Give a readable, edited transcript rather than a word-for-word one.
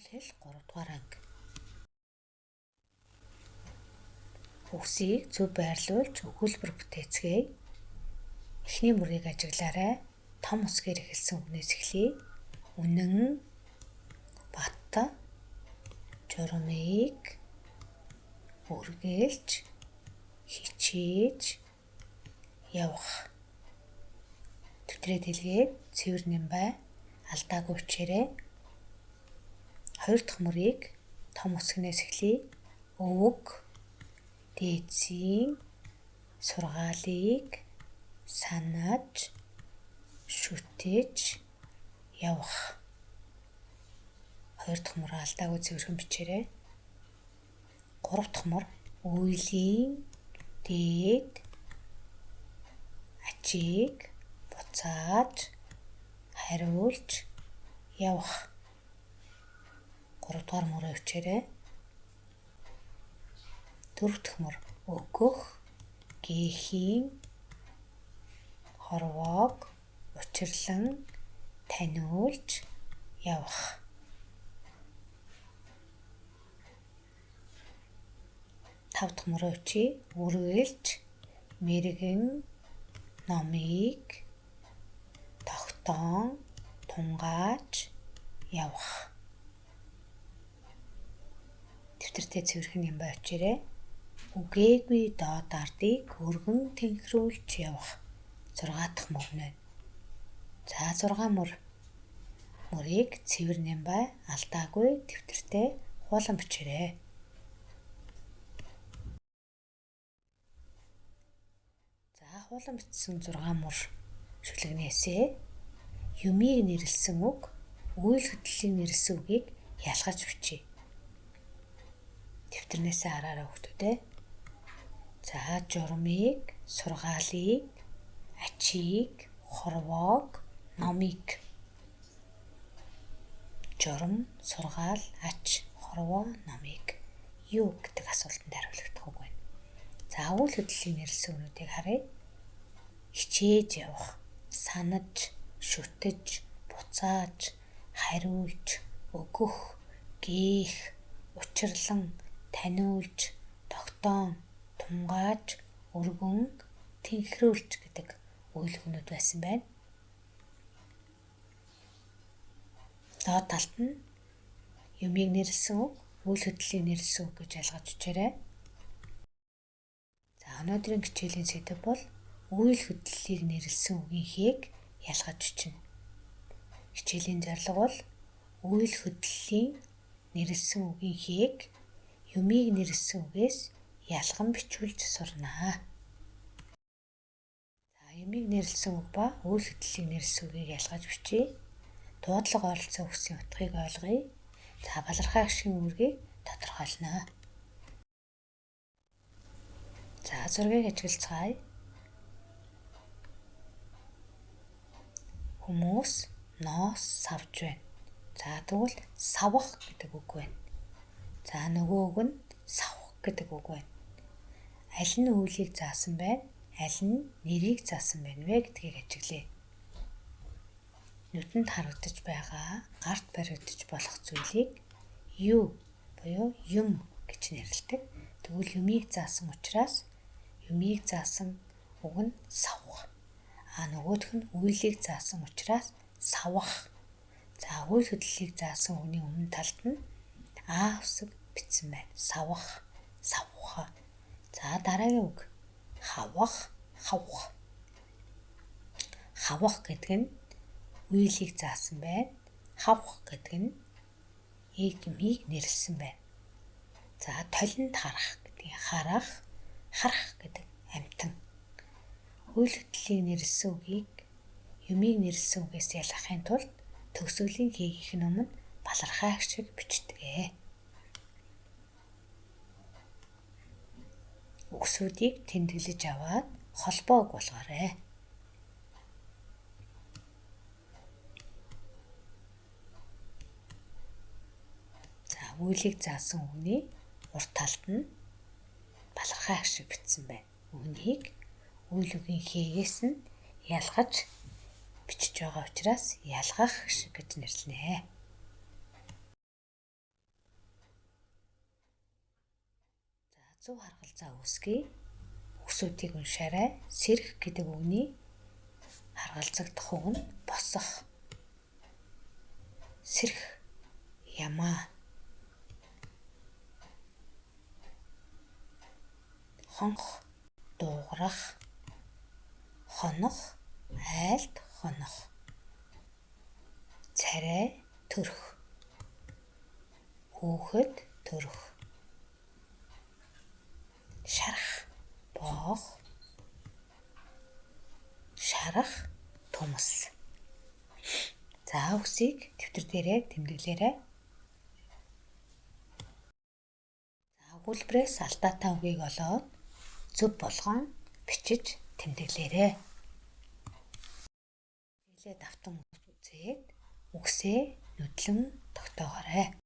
Монгол хэл 3 дугаар анги. Үгсийг зөв байрлуулж өгүүлбэр бүтээцгээе. Эхний мөрийг ажиглаарай. Том үсгээр эхэлсэн үгнээс эхлэе. Үнэн, бат, журмыг үргэлж хичээж явах. Тэмдрээ дэлгээд цэвэр нэм бай. Алдаагүй бичээрэй. Хоёр дахь мөрийг том үсгнээс эхлэе. Өвөг, дээдсийн сургаалыг санаж шүтэж явах. Хоёр дахь мөр алдаагүй цэвэрхэн бичээрэй. Гурав дахь мөр үйлийн дээд ачийг буцааж хариулж явах. Гурав дугаар мөрөө бичээрэй. Дөрөв дэх мөр өгөх, гээхийн хорвоог учирлан таниулж явах. Тав дахь мөрөө бичье. Үргэлж мэрэгэн номыг тогтоон тунгааж явах. Дэвтэртээ цэвэрхэн юм бай бичээрэй. Үгээгүй доод ардыг өргөн тэнхрүүлж явах. 6 дахь мөр нэ. За 6 мөр. Мөрийг цэвэр нэм бай алдаагүй дэвтэртээ хуулан бичээрэй. За хуулан бичсэн 6 мөр шүлэгнээсээ юмыг нэрлэсэн үг, үйл хөдлөлийн нэрлэсэн үгийг ялгаж бичье. Дэвтэрнээсээ хараарай хүүхдүүдээ. За журмыг, сургаалыг, ачийг, хорвоог, номыг. Журам, сургаал, ач, хорвоо, номыг юу гэдэг асуултанд хариулагдах үг байна. За үйл хөдлөлийн нэрлэсэн үгнүүдийг харъя. Хичээж явах, санаж, шүтэж, буцааж, хариулж, өгөх, гээх, учирлан, таниулж, тогтоон, тунгааж, өргөн, тэнхрүүлж гэдэг үйл үгнүүд байсан байна. Доод талд нь юмыг нэрлэсэн үг, үйл хөдлөлийг нэрлэсэн үг гэж ялгаж бичээрэй. За өнөөдрийн хичээлийн сэдэв бол үйл хөдлөлийг нэрлэсэн үгийн хээг ялгаж бичнэ. Хичээлийн зорилго бол үйл хөдлөлийн нэрлэсэн үгийн хээг юмыг нэрлэсэн үгээс ялган бичүүлж сурнаа. За юмыг нэрлэсэн үг ба үйл хөдлөлийг нэрлэсэн үгийг ялгаж бичье. Дуудлага оролцоо үгсийн утгыг ойлгоё. За балархай агшгийн үүргийг тодорхойлно. За зургийг ажиглацгаая. Хүмүүс ноос савж байна. За тэгвэл савах гэдэг үг байна. За нөгөө үг нь савх гэдэг үг байна. Аль нь үйлийг заасан байна, аль нь нэрийг заасан байна вэ гэдгийг ажиглая. Нүдэнд харагдаж байгаа, гарт баригдаж болох зүйлийг юу буюу юм гэж нэрлэдэг. Тэгвэл юмыг заасан учраас юмыг заасан үг нь савх. А нөгөөх нь үйлийг заасан учраас савах. За үйл хөдлөлийг заасан үгний өмнө талд нь а үсэг бичсэн байна. Савах, савх. За дараагийн үг хавах, хавх. Хавах гэдэг нь үйлийг заасан байна. Хавх гэдэг нь юмыг нэрлэсэн байна. За толинд харах гэдэг харах, харах гэдэг амьтан. Үйл хөдлөлийг нэрлэсэн үгийг юмыг нэрлэсэн үгээс ялгахын тулд төгсгөлийн хээгийнх нь өмнө балархай шиг бичдэг. Үгсүүдийг тэмдэглэж аваад холбоо үг болгоорой. За үйлийг заасан үгний урд талд нь балархай шиг бичсэн байна. Үүнийг үйл үгийн хээгээс нь ялгаж бичиж байгаа учраас ялгах шиг гэж нэрлэнэ. Зөв харгалзаа үүсгэе. Үгсүүдийг уншаарай. Сэрэх гэдэг үгний харгалзагдах үг нь босох. Сэрэх ямаа. Хонх дуугарах. Хонох айлд хонох. Царай төрөх. Хүүхэд төрөх. Шарах боох. Шарах тумс. За үгсийг дэвтэр дээрээ тэмдэглээрэй. За өгүүлбэрээс алдаатай үгийг олоод зөв болгон бичиж тэмдэглээрэй. Хичээлээ давтан үзээд үгсээ нүдлэн тогтоогоорой.